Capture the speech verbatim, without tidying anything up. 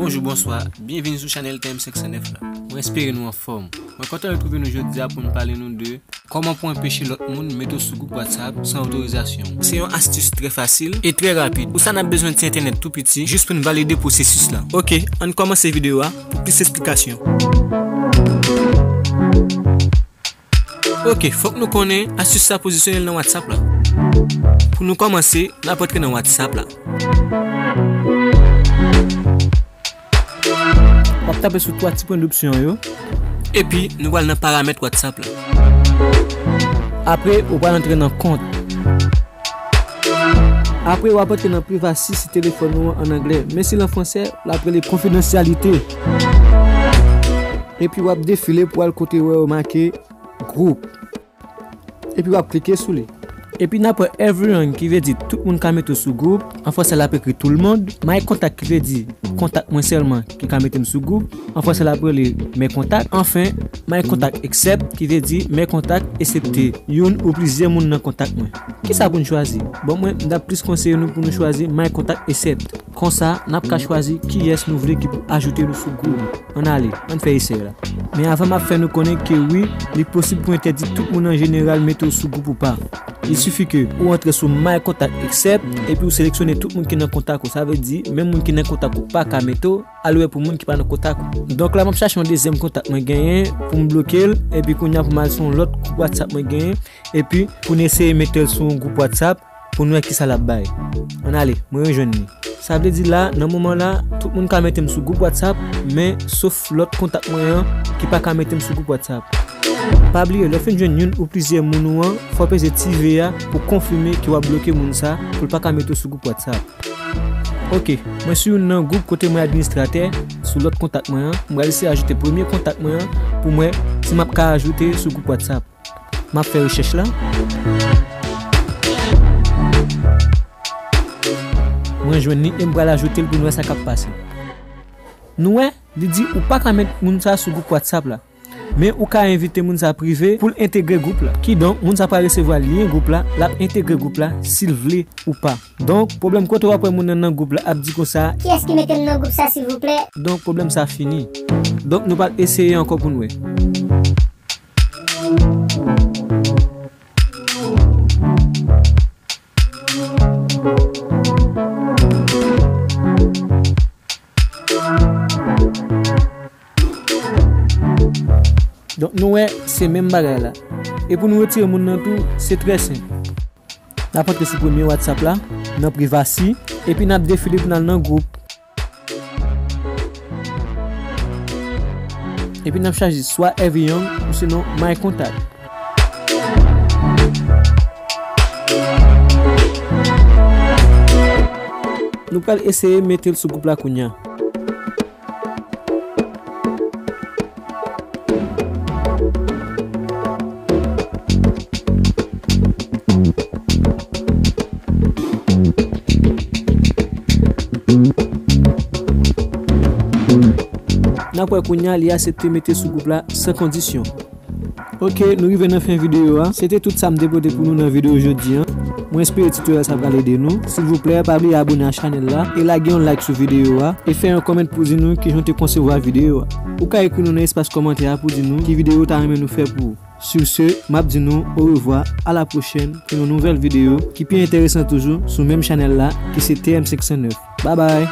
Bonjou, bonswa, byenvini sou chanèl T M senk san nèf la. Mwen espere nou anfòm. Mwen kontan retwouve nou jodi a pou n pale nou de kòman pou enpeche lòt moun mete w sou gwoup WhatsApp san otorizasyon w. Se yon astis trè fasil e trè rapid. Pou sa, n ap bezwen ti entènèt tou piti jis pou n valide pwosesis la. Oke, ann kòmanse videyo a pou plis esplikasyon. Oke, fòk nou konnen astis sa pozisyone l nan WhatsApp la. Pou nou kòmanse, n ap antre nan WhatsApp la. W ap tape sou twa ti pwen dopsyon yo. Epi, nou pral nan paramèt WhatsApp la. Apre, ou pral antre nan kont. Apre, w ap antre nan privasi si telefòn ou an, an anglè. Men si l an fransè, l ap rele konfidansyalite. Epi, w ap defile pou al kote w wè yo make gwoup. Epi w ap klike sou li. Epi n ap wè everyone ki vle di tout moun ka mete w sou gwoup. An fransè l ap ekri tout le monde. My contact ki vle di kontak mwen sèlman ki ka mete m sou gwoup. An fransè l ap rele mes contacts. Anfen, my contact except ki vle di mes contacts esepte youn ou plizyè moun nan kontak mwen. Kisa pou n chwazi? Bon, mwen, m t ap plis konseye nou pou nou chwazi my contact except. Konsa, n ap ka chwazi kiyès nou vle ki pou ajoute nou sou gwoup. Ann ale, ann fè esèy la. Men avan m ap fè nou konnen ke wi, li posib pou entèdi tout moun an jeneral mete w sou gwoup ou pa. Il suffit ke ou antre sou my contact except epi ou seleksyone tout moun ki nan kontak ou. Sa vle di, menm moun ki nan kontak ou pa ka mete w, al wè pou moun ki pa nan kontak ou. Donk la, m ap chache yon dezyèm kontak mwen genyen pou m bloke l, epi kounye a pou m al sou yon lòt gwoup WhatsApp mwen genyen, epi pou n eseye mete l sou yon gwoup WhatsApp pou n wè kisa l ap bay. Ann ale, mwen rejwenn li. Sa vle di la, nan moman la, tout moun ka mete m sou gwoup WhatsApp, men sof lòt kontak mwen an ki pa ka mete m sou gwoup WhatsApp. Pa bliye, lè w fin jwenn youn ou plizyè moun ou an, fò w peze ti V a pou konfime ke w ap bloke moun sa pou l pa ka mete w sou gwoup WhatsApp. Oke, mwen sou youn nan gwoup kote mwen administratè, sou lòt kontak mwen an, m pral eseye ajoute premye kontak mwen an pou m wè si m ap ka ajoute sou gwoup WhatsApp. M ap fè rechèch la. Mwen jwenn li e m pral ajoute l pou n wè sa k ap pase. Nou wè, li di ou pa ka met moun sa sou gwoup WhatsApp la. Men ou ka envite moun sa prive pou l entegre gwoup la. Kidonk, moun sa pral resevwa lyen gwoup la, l ap entegre gwoup la si l vle ou pa. Donk, pwoblèm kote w ap wè moun nan nan gwoup la ap di konsa, kiyès ki mete m nan gwoup sa, silvouplè? Donk, pwoblèm sa fini. Donk, nou pral eseye ankò pou n wè. Donk, nou wè, se menm bagay la. E pou nou retire moun nan tou, se trè senp. N ap antre sou premye WhatsApp la, nan privasi, epi n ap defile pou n al nan gwoup. Epi n ap chache swa Everyone ou sinon My Contact. Nou pral eseye mete l sou gwoup la kounye a. N ap wè kounye a li aksepte mete sou gwoup la san kondisyon. Oke, nou rive nan fen videyo a. Se te tout sa m te pote pou nou nan videyo jodi a. Mwen espere titoryal sa pral ede nou. Silvouplè, pa bliye abone a chanèl la e lage yon like sou videyo a e fè yon kòmantè pou di nou kijan w te konsevwa videyo a. Ou ka ekri nou nan espas kòmantè a pou di nou ki videyo w ta renmen nou fè pou ou. Sur ce, m ap di nou orevwa, a la pwochèn pou yon nouvèl videyo ki pi enteresan toujou sou menm chanèl la ki se T M senk san nèf. Babay!